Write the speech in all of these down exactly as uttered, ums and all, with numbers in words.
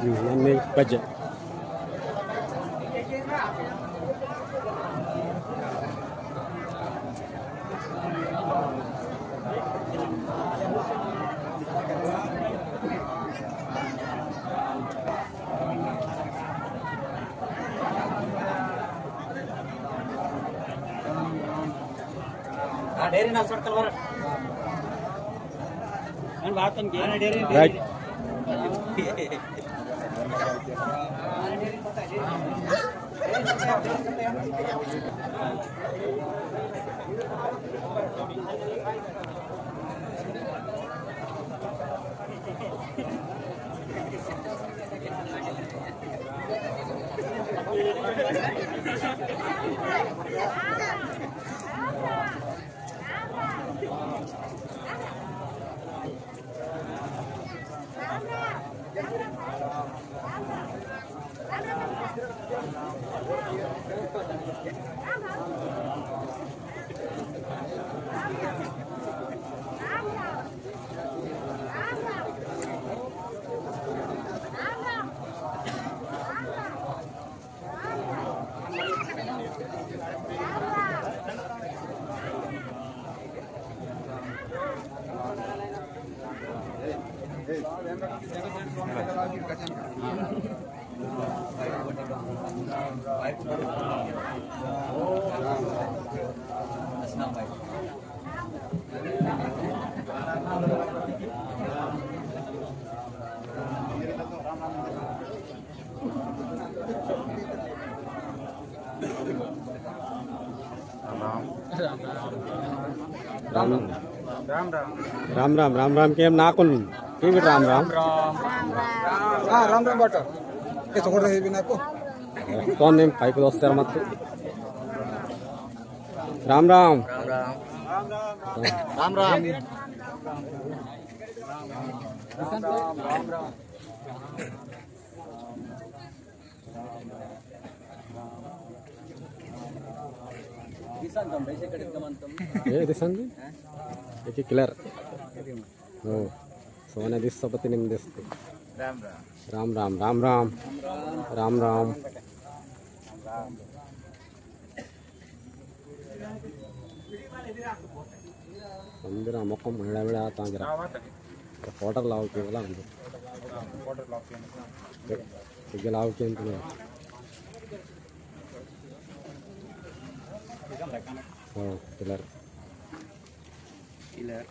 हम्म, नन्ने बजे। हाँ, डेरी ना सड़कल वर। मैं बात तो किया ना, डेरी। राइट। राम राम राम राम राम राम केम नाकुन केवी राम राम। हाँ, राम राम बाटा। ये तो कोड़े भी नाको। कौन नेम पाइप दोस्त मत। राम राम। राम राम। दिसंतम, बैसे कड़े गमंतम। ये दिसंतम? हाँ? एक ही क्लियर। ओ, सोने दिस सबति निम दिस। राम राम। राम राम, राम राम। राम राम। मंदिर आ मुखम हेड़ा वेड़ा आता जरा। तो quarter लाओ के वाला अंदर। Quarter लाओ के। तो ये लाओ के अंदर। हाँ, pillar। Pillar।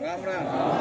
राम राम।